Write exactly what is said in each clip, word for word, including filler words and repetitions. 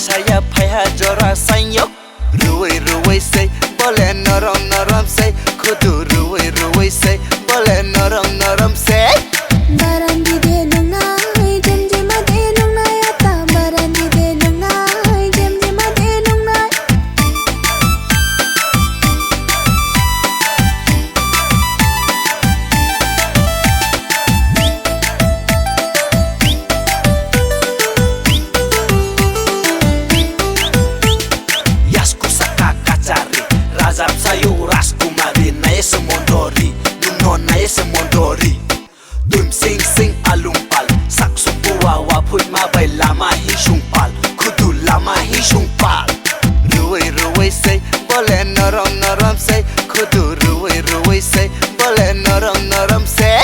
Saya phaiha jora sanyok. Ruwi ruwi sei bole norom norom sei. Khudu ruwi ruwi sei bole norom norom sei. Barandi de nungnai, jemjema de nungnai, ata barandi de nungnai, jemjema de nungnai. Yasku saka kachari, rajab sayo raskumari, naye se mondori, nungno naye se mondori. Tum sing sing alung pal, sak suk bua wa phui ma bai lama hi sung pal, khudu lama hi sung pal. Ruwi ruwi sei, bole norom norom sei, khudu ruwi ruwi sei, bole norom norom sei.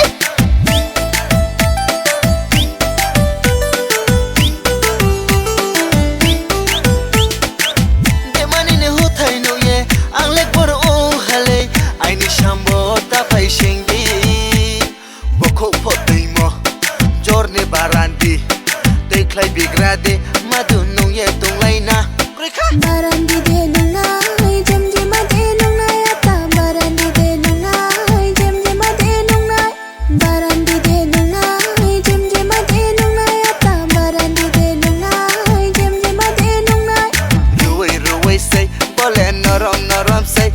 Demani ni huthai nungye, ang lek bor o halei, aini sambo ta phai singdi. Bokhok pho twi mo, jorni barandi, tei khlai bigra de, madu nungye tunglaina. Barandi de nungnai, jemjema de nungnai, ata barandi de nungnai, jemjema de nungnai. Barandi de nungnai, jemjema de nungnai, ata barandi de nungnai, jemjema de nungnai. Ruwi ruwi sei, bole norom norom sei,